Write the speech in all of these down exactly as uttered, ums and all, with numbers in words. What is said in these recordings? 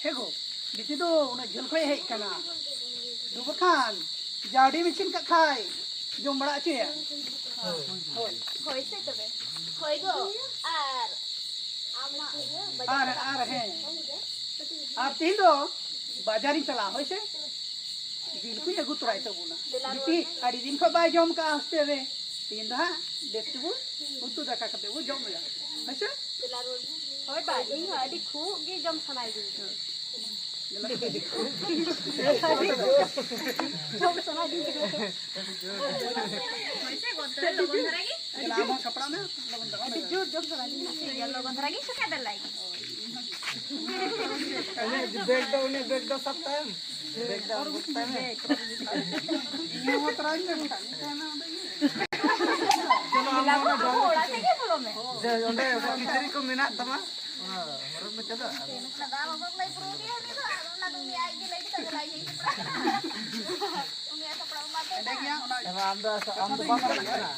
ᱦᱮᱸ ᱜᱚ, ᱵᱤᱴᱤ ᱫᱚ ᱩᱱᱟᱹᱜ ᱡᱷᱟᱹᱞ ᱠᱷᱚᱱ ᱦᱮᱡ ᱠᱟᱱᱟ᱾ ᱫᱩ ᱵᱟᱠᱷᱟᱱ ᱡᱟᱣᱰᱤ ᱢᱮᱥᱤᱱ ᱠᱟᱜ ᱠᱷᱟᱭ ᱡᱚᱢ ᱵᱟᱲᱟ ᱦᱚᱪᱚᱭᱟ᱾ ᱦᱳᱭ᱾ ᱦᱳᱭ ᱥᱮ ᱛᱚᱵᱮ᱾ ᱦᱳᱭ ᱜᱚ, ᱟᱨ ᱟᱢᱟᱜ ᱤᱭᱟᱹ ᱵᱟᱡᱟᱨ ᱟᱨ, ᱪᱟᱞᱟᱜ ᱟᱨ ᱦᱮᱸ᱾ ᱟᱨ ᱛᱤᱦᱤᱧ ᱫᱚ ᱵᱟᱡᱟᱨᱤᱧ ᱪᱟᱞᱟᱜᱼᱟ, ᱦᱳᱭ ᱥᱮ? ᱡᱤᱞ ᱠᱚᱧ ᱟᱹᱜᱩ ᱛᱚᱨᱟᱭ ᱛᱟᱵᱚᱱᱟ᱾ ᱫᱮᱞᱟ ᱨᱩᱣᱟᱹᱲ ᱵᱤᱴᱤ ᱢᱮ᱾ ᱟᱹᱰᱤ ᱫᱤᱱ ᱠᱷᱚᱱ ᱵᱟᱭ ᱡᱚᱢ ᱠᱟᱜᱼᱟ ᱦᱳᱥᱴᱮᱞ ᱨᱮ᱾ ᱛᱤᱦᱤᱧ ᱫᱚ ᱦᱟᱸᱜ ᱵᱮᱥ ᱛᱮᱵᱚᱱ ᱩᱛᱩ ᱫᱟᱠᱟ ᱠᱟᱛᱮ ᱵᱚᱱ ᱡᱚᱢ ᱮᱫᱟ, ᱦᱳᱭ ᱥᱮ? ᱫᱮᱞᱟ ᱨᱩᱣᱟᱹᱲ ᱢᱮ᱾ ᱦᱳᱭ ᱵᱟ, ᱤᱧ ᱦᱚᱸ ᱟᱹᱰᱤ ᱠᱷᱩᱜ ᱜᱮ ᱡᱚᱢ ᱥᱟᱱᱟᱭᱤᱫᱤᱧ ᱠᱟᱱᱟ᱾ ᱫᱮᱞᱟ᱾ ᱡᱚᱢ ᱥᱟᱱᱟᱭᱤᱫᱤᱧ ᱠᱟᱱᱟ᱾ ᱦᱳᱭ ᱥᱮ, ᱜᱚᱱᱛᱚᱨ ᱞᱚᱜᱚᱱ ᱫᱷᱟᱨᱟ ᱜᱮ᱾ ᱫᱮᱞᱟ, ᱟᱢ ᱦᱚᱸ ᱥᱟᱯᱲᱟᱜ ᱢᱮ, ᱞᱚᱜᱚᱱ ᱫᱷᱟᱨᱟ᱾ ᱟᱹᱰᱤ ᱡᱳᱨ ᱡᱚᱢ ᱥᱟᱱᱟᱭᱤᱫᱤᱧ ᱠᱟᱱᱟ᱾ ᱴᱷᱤᱠ ᱜᱮᱭᱟ, ᱞᱚᱜᱚᱱ ᱫᱷᱟᱨᱟ ᱜᱮ ᱥᱮᱴᱮᱨ ᱫᱮᱞᱟᱭ᱾ ᱩᱱᱤ ᱵᱮᱜᱽ ᱫᱚ, ᱩᱱᱤ ᱵᱮᱜᱽ ᱫᱚ ᱥᱟᱵ ᱛᱟᱭᱚᱢ᱾ ᱵᱮᱜᱽ ᱫᱚ ᱟᱨ ᱜᱚᱜ ᱛᱟᱭ ᱢᱮ᱾ ᱤᱧ ᱦᱚᱸ ᱛᱚᱨᱟᱧ ᱢᱮ ᱵᱟᱠᱷᱟᱱ, ᱤᱧ ᱛᱟᱦᱮᱱᱟ ᱚᱸᱰᱮ ᱜᱮ᱾ ᱪᱚᱞᱚ, ᱟᱢ ᱫᱚ ᱚᱸᱰᱮ ᱡᱚᱢ ᱚᱲᱟᱜ ᱥᱮᱫ ᱜᱮ ᱵᱚᱞᱚ ᱢᱮ᱾ ᱡᱮ ᱚᱸᱰᱮ ᱠᱤᱪᱨᱤᱡ ᱠᱚ ᱢᱮᱱᱟᱜ ᱛᱟᱢᱟ, ᱚᱱᱟ ᱦᱚᱨᱚᱜ ᱢᱮ, ᱪᱚᱞᱚ᱾ ᱚᱱᱟ ᱫᱟᱜ ᱞᱚᱜᱚᱱ ᱞᱟᱹᱭ ᱯᱩᱨᱟᱹᱣ ᱜᱮᱭᱟ ᱩᱱᱤ ᱫᱚ, ᱟᱫᱚ ᱚᱱᱟ ᱫᱚ ᱩᱱᱤ ᱟᱡ ᱜᱮ ᱞᱟᱹᱭ ᱠᱮᱫᱟ, ᱫᱮᱞᱟ ᱤᱧ ᱥᱟᱯᱲᱟᱜ ᱠᱟᱱᱟ᱾ ᱩᱱᱤᱭᱟᱜ ᱥᱟᱯᱲᱟᱣ ᱢᱟ ᱫᱚ ᱮᱸᱰᱮ ᱜᱮ ᱦᱟᱸᱜ ᱚᱱᱟ ᱟᱢ ᱫᱚ, ᱟᱢ ᱫᱚ ᱵᱟᱢ ᱪᱟᱞᱟᱜ ᱠᱟᱱᱟ?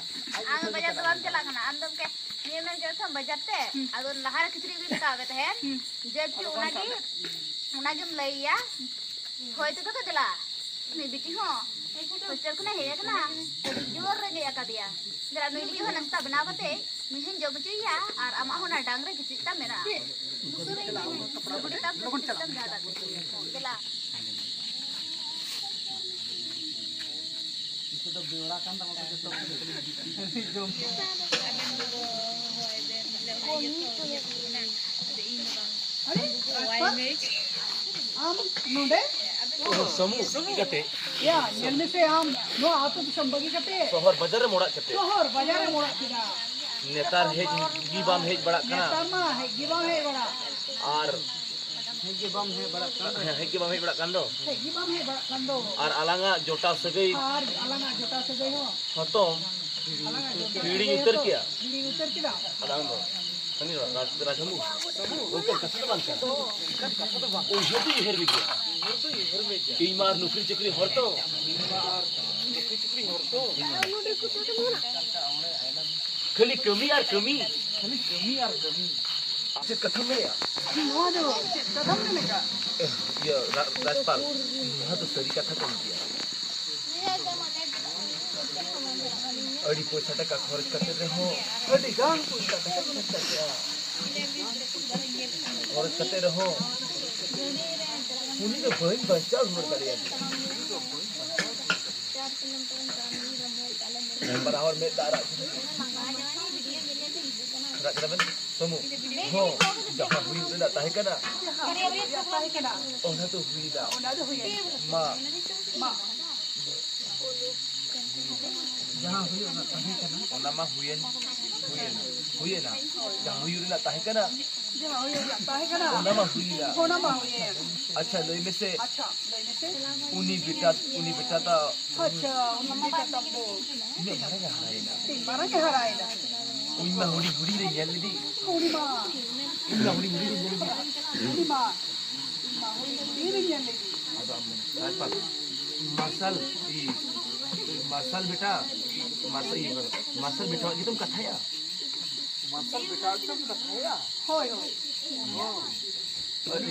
ᱟᱢ ᱫᱚ ᱵᱟᱡᱟᱨ ᱫᱚ ᱵᱟᱢ ᱪᱟᱞᱟᱜ ᱠᱟᱱᱟ, ᱟᱢ ᱫᱚ ᱚᱱᱠᱟ ᱱᱤᱭᱟᱹ ᱢᱮᱱ ᱡᱚᱛᱷᱚᱢ ᱵᱟᱡᱟᱨ ᱛᱮ, ᱟᱫᱚ ᱞᱟᱦᱟ ᱨᱮ ᱠᱤᱪᱨᱤᱡ ᱜᱮ ᱢᱮᱛᱟᱣ ᱢᱮ ᱛᱟᱦᱮᱸᱱ, ᱡᱮ ᱵᱤᱴᱤ ᱚᱱᱟᱜᱮ, ᱚᱱᱟᱜᱮᱢ ᱞᱟᱹᱭ ᱭᱟ᱾ ᱦᱳᱭ ᱛᱚ ᱫᱟᱫᱟ ᱫᱮᱞᱟ, ᱩᱱᱤ ᱵᱤᱴᱤ ᱦᱚᱸ ᱦᱳᱥᱴᱮᱞ ᱠᱷᱚᱱᱮ ᱦᱮᱡ ᱟᱠᱟᱱᱟ, ᱟᱹᱰᱤ ᱡᱳᱨ ᱨᱮᱸᱜᱮᱡ ᱟᱠᱟᱫᱮᱭᱟ᱾ ᱫᱮᱞᱟ ᱱᱩᱭ ᱞᱟᱹᱜᱤᱫ ᱦᱚᱸ ᱱᱟᱥᱛᱟ ᱵᱮᱱᱟᱣ ᱠᱟᱛᱮ ᱱᱩᱭ ᱦᱚᱸᱧ ᱡᱚᱢ ᱦᱚᱪᱚᱭᱮᱭᱟ, ᱟᱨ ᱟᱢᱟᱜ ᱦᱚᱸ ᱚᱱᱟ ᱰᱟᱝ ᱨᱮ ᱠᱤᱪᱨᱤᱡ ᱛᱟᱢ ᱢᱮᱱᱟᱜᱼᱟ᱾ ᱞᱩᱜᱽᱲᱤ ᱛᱟᱢ ᱠᱤᱪᱨᱤᱡ ᱛᱟᱢ ᱡᱟᱦᱟᱸ ᱫᱟᱜ ᱠᱚ ᱫᱮᱞᱟ᱾ ᱱᱤᱛᱚᱜ ᱫᱚ ᱵᱮᱣᱲᱟ ᱠᱟᱱ ᱛᱟᱢᱟ ᱠᱚ ᱡᱚᱛᱚ ᱠᱚ᱾ ᱡᱚᱢ ᱠᱚ᱾ ᱟᱨᱮ, ᱟᱢ ᱱᱚᱰᱮ? ᱚ, ᱥᱟᱹᱢᱩ ᱜᱟᱛᱮ᱾ ᱭᱟ, ᱧᱮᱞ ᱢᱮᱥᱮ ᱟᱢ, ᱱᱚᱣᱟ ᱟᱹᱛᱩ ᱫᱤᱥᱚᱢ ᱵᱟᱹᱜᱤ ᱠᱟᱛᱮ ᱥᱚᱦᱚᱨ ᱵᱟᱡᱟᱨ ᱨᱮᱢ ᱚᱲᱟᱜ ᱠᱟᱛᱮ᱾ ᱥᱚᱦᱚᱨ ᱵᱟᱡᱟᱨ ᱨᱮᱢ ᱚᱲᱟᱜ ᱠᱮᱫᱟ᱾ ᱱᱮᱛᱟᱨ ᱦᱮᱡ ᱜᱮ ᱵᱟᱢ ᱦᱮᱡ ᱵᱟᱲᱟᱜ ᱠᱟᱱᱟ᱾ ᱱᱮᱛᱟᱨ ᱢᱟ ᱦᱮᱡ ᱜᱮ ᱵᱟᱢ ᱦᱮᱡ ᱵᱟᱲᱟᱜ᱾ ᱟᱨ ᱦᱮᱡ ᱜᱮ ᱵᱟᱢ ᱦᱮᱡ ᱵᱟᱲᱟᱜ ᱠᱟᱱ ᱫᱚ᱾ ᱦᱮᱸ, ᱦᱮᱡ ᱜᱮ ᱵᱟᱢ ᱦᱮᱡ ᱵᱟᱲᱟᱜ ᱠᱟᱱ ᱫᱚ᱾ ᱦᱮᱡ ᱜᱮ ᱵᱟᱢ ᱦᱮᱡ ᱵᱟᱲᱟᱜ ᱠᱟᱱ ᱫᱚ᱾ ᱟᱨ ᱟᱞᱟᱝᱟᱜ ᱡᱚᱴᱟᱣ ᱥᱟᱹᱜᱟᱹᱭ ᱟᱨ ᱟᱞᱟᱝᱟᱜ ᱡᱚᱴᱟᱣ ᱥᱟᱹᱜᱟᱹᱭ ᱦᱚᱸ ᱦᱚᱛᱚᱢ ᱟᱞᱟᱝᱟᱜ ᱡᱚᱴᱟᱣ ᱦᱤᱲᱤᱧ ᱥᱟᱹᱜᱟᱹᱭ ᱩᱛᱟᱹᱨ ᱦᱚᱸᱛᱚ ᱠᱮᱭᱟ᱾ ᱦᱤᱲᱤᱧ ᱩᱛᱟᱹᱨ ᱠᱮᱫᱟ᱾ ᱟᱞᱟᱝ ᱫᱚ ᱦᱟᱹᱱᱤ ᱨᱟ-, ᱨᱟᱡᱽ-, ᱨᱟᱡᱽ ᱵᱟᱹᱵᱩ, ᱚᱱᱠᱟᱱ ᱠᱟᱛᱷᱟ ᱫᱚ ᱵᱟᱝ ᱠᱟᱱᱟ᱾ ᱚᱱᱠᱟᱱ ᱠᱟᱛᱷᱟ ᱫᱚ ᱵᱟᱝ᱾ ᱩᱭᱦᱟᱹᱨ ᱫᱚᱧ ᱩᱭᱦᱟᱹᱨ ᱢᱮ ᱜᱮᱭᱟ᱾ ᱩᱭᱦᱟᱹᱨ ᱫᱚᱧ ᱩᱭᱦᱟᱹᱨ ᱢᱮ ᱜᱮᱭᱟ᱾ ᱤᱧ ᱢᱟ ᱟᱨ ᱱᱩᱠᱨᱤ ᱪᱟᱹᱠᱨᱤ ᱦᱚᱲ ᱛᱚ᱾ ᱤᱧ ᱢᱟ ᱟᱨ ᱱᱩᱠᱨᱤ ᱪᱟᱹᱠᱨᱤ ᱦᱚᱲ ᱛᱚ᱾ ᱠᱷᱟᱹᱞᱤ ᱠᱟᱹᱢᱤ ᱟᱨ ᱠᱟᱹᱢᱤ᱾ ᱠᱷᱟᱹᱞᱤ ᱠᱟᱹᱢᱤ ᱟᱨ ᱠᱟᱹᱢᱤ᱾ ᱪᱮᱫ ᱠᱟᱛᱷᱟᱢ ᱢᱮᱱᱮᱜᱼᱟ? ᱱᱚᱣᱟ ᱫᱚ ᱪᱮᱫ ᱠᱟᱛᱷᱟᱢ ᱢᱮᱱᱮᱜᱼᱟ? ᱮ, ᱤᱭᱟᱹ, ᱨᱟ-, ᱨᱟᱡᱽᱯᱟᱞ, ᱱᱚᱣᱟ ᱫᱚ ᱥᱟᱹᱨᱤ ᱠᱟᱛᱷᱟ ᱠᱟᱱ ᱜᱮᱭᱟ᱾ ᱟᱹᱰᱤ ᱯᱚᱭᱥᱟ ᱴᱟᱠᱟ ᱠᱷᱚᱨᱚᱪ ᱠᱟᱛᱮ ᱨᱮᱦᱚᱸ, ᱟᱹᱰᱤ ᱜᱟᱱ ᱯᱚᱭᱥᱟ ᱴᱟᱠᱟ ᱠᱷᱚᱨᱚᱪ ᱠᱟᱛᱮ, ᱠᱷᱚᱨᱚᱪ ᱠᱟᱛᱮ ᱨᱮᱦᱚᱸ ᱩᱱᱤ ᱫᱚ ᱵᱟᱹᱧ ᱵᱟᱧᱪᱟᱣ ᱨᱩᱣᱟᱹᱲ ᱫᱟᱲᱮᱭᱟᱫᱮᱭᱟ᱾ ᱵᱟᱱᱟ ᱦᱚᱲ ᱢᱮᱫ ᱫᱟᱜ ᱨᱟᱜ ᱠᱤᱱᱟ᱾ ᱨᱟᱜ ᱠᱮᱫᱟ ᱵᱮᱱ? ᱥᱚᱢᱩ᱾ ᱦᱚᱸ, ᱡᱟᱦᱟᱸ ᱦᱩᱭᱩᱜ ᱨᱮᱱᱟᱜ ᱛᱟᱦᱮᱸ ᱠᱟᱱᱟ, ᱚᱱᱟ ᱫᱚ ᱦᱩᱭᱱᱟ᱾ ᱢᱟ, ᱡᱟᱦᱟᱸ ᱦᱩᱭᱩᱜ ᱨᱮᱱᱟᱜ ᱛᱟᱦᱮᱸ ᱠᱟᱱᱟ᱾ ᱚᱱᱟ ᱢᱟ ᱦᱩᱭᱮᱱ, ᱦᱩᱭᱮᱱᱟ, ᱦᱩᱭᱮᱱᱟ᱾ ᱡᱟᱦᱟᱸ ᱦᱩᱭᱩᱜ ᱨᱮᱱᱟᱜ ᱛᱟᱦᱮᱸ ᱠᱟᱱᱟ, ᱡᱟᱦᱟᱸ ᱦᱩᱭᱩᱜ ᱨᱮᱱᱟᱜ ᱛᱟᱦᱮᱸ ᱠᱟᱱᱟ᱾ ᱚᱱᱟ ᱢᱟ ᱦᱩᱭᱮᱱ᱾ ᱚᱱᱟ ᱢᱟ ᱦᱩᱭᱮᱱ᱾ ᱟᱪᱪᱷᱟ, ᱞᱟᱹᱭ ᱢᱮᱥᱮ᱾ ᱟᱪᱪᱷᱟ, ᱞᱟᱹᱭ ᱢᱮᱥᱮ᱾ ᱩᱱᱤ ᱵᱮᱴᱟ, ᱩᱱᱤ ᱵᱮᱴᱟ ᱛᱟ ᱟᱪᱪᱷᱟ, ᱩᱱᱤ ᱵᱮᱴᱟ ᱛᱟᱢ ᱫᱚ ᱛᱤᱱᱟᱹᱜ ᱢᱟᱨᱟᱝ ᱮ ᱦᱟᱨᱟᱭᱮᱱᱟ? ᱛᱤᱱ ᱢᱟᱨᱟᱝ ᱮ ᱦᱟᱨᱟᱭᱮᱱᱟ? ᱩᱱᱤ ᱢᱟ ᱦᱩᱰᱤᱧ ᱦᱩᱰᱤᱧ ᱨᱮ ᱧᱮᱞ ᱞᱮᱫᱮ᱾ ᱩᱱᱤ ᱢᱟ, ᱤᱧ ᱢᱟ ᱦᱩᱰᱤᱧ ᱦᱩᱰᱤᱧ ᱨᱮ ᱧᱮᱞ ᱞᱮᱫᱮ᱾ ᱩᱱᱤ ᱢᱟ, ᱤᱧ ᱢᱟ ᱦᱩᱰᱤᱧ ᱦᱩᱰᱤᱧ ᱨᱮ ᱧᱮᱞ ᱞᱮᱫᱮ᱾ ᱟᱫᱚ ᱟᱢ ᱫᱚ ᱢᱟᱨᱥᱟᱞ, ᱤ, ᱢᱟᱨᱥᱟᱞ ᱵᱮᱴᱟ, ᱢᱟᱨᱥᱟᱞ, ᱤ, ᱢᱟᱨᱥᱟᱞ ᱵᱮᱴᱟ ᱜᱮᱛᱚᱢ ᱠᱟᱛᱷᱟᱭᱟ᱾ ᱢᱟᱨᱥᱟᱞ ᱵᱮᱴᱟ ᱜᱮᱛᱚᱢ ᱠᱟᱛᱷᱟᱭᱟ? ᱦᱳᱭ, ᱦᱳᱭ᱾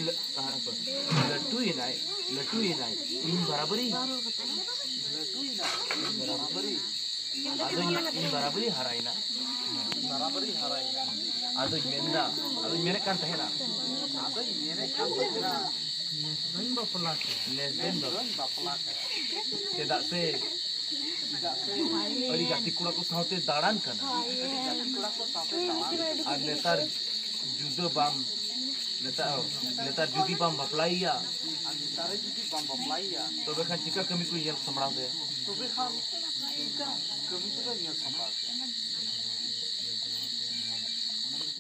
ᱞᱟᱹ-, ᱞᱟᱹᱴᱩᱭᱮᱱᱟᱭ, ᱞᱟᱹᱴᱩᱭᱮᱱᱟᱭ, ᱤᱧ ᱵᱟᱨᱟᱵᱟᱨᱤ᱾ ᱞᱟᱹᱴᱩᱭᱮᱱᱟᱭ, ᱤᱧ ᱵᱟᱨᱟᱵᱟᱨᱤ᱾ ᱟᱫᱚᱧ, ᱤᱧ ᱵᱟᱨᱟᱵᱟᱨᱤ ᱦᱟᱨᱟᱭᱮᱱᱟ᱾ ᱵᱟᱨᱟᱵᱟᱨᱤ ᱦᱟᱨᱟᱭᱮᱱᱟ᱾ ᱟᱫᱚᱧ ᱢᱮᱱᱫᱟ, ᱟᱫᱚᱧ ᱢᱮᱱᱮᱫ ᱠᱟᱱ ᱛᱟᱦᱮᱱᱟ᱾ ᱟᱫᱚᱧ ᱢᱮᱱᱮᱫ ᱠᱟᱱ ᱛᱟᱦᱮᱱᱟ᱾ ᱱᱮᱥ ᱫᱚᱧ ᱵᱟᱯᱞᱟ ᱠᱟᱭᱟ᱾ ᱱᱮᱥ ᱫᱚᱧ ᱵᱟᱯᱞᱟ ᱠᱟᱭᱟ᱾ ᱪᱮᱫᱟᱜ ᱥᱮ ᱟᱹᱰᱤ ᱜᱟᱛᱮ ᱠᱚᱲᱟ ᱠᱚ ᱥᱟᱶᱛᱮ ᱫᱟᱬᱟᱱ ᱠᱟᱱᱟ᱾ ᱟᱹᱰᱤ ᱜᱟᱛᱮ ᱠᱚᱲᱟ ᱠᱚ ᱥᱟᱶᱛᱮ ᱫᱟᱬᱟᱱ ᱠᱟᱱᱟ᱾ ᱟᱨ ᱱᱮᱛᱟᱨ ᱡᱩᱫᱟᱹ ᱵᱟᱢ, ᱱᱮᱛᱟᱨ, ᱱᱮᱛᱟᱨ ᱡᱩᱫᱤ ᱵᱟᱢ ᱵᱟᱯᱞᱟᱭᱮᱭᱟ, ᱟᱨ ᱱᱮᱛᱟᱨ ᱨᱮ ᱡᱩᱫᱤ ᱵᱟᱢ ᱵᱟᱯᱞᱟᱭᱮᱭᱟ, ᱛᱚᱵᱮ ᱠᱷᱟᱱ ᱪᱤᱠᱟ ᱠᱟᱹᱢᱤ ᱠᱚ ᱧᱮᱞ ᱥᱟᱢᱵᱲᱟᱣ ᱛᱟᱭᱟ? ᱛᱚᱵᱮ ᱠᱷᱟᱱ ᱪᱤᱠᱟ ᱠᱟᱹᱢᱤ ᱠᱚᱫᱚ ᱧᱮᱞ ᱥᱟᱢᱵᱲᱟᱣ ᱛᱟᱭᱟ?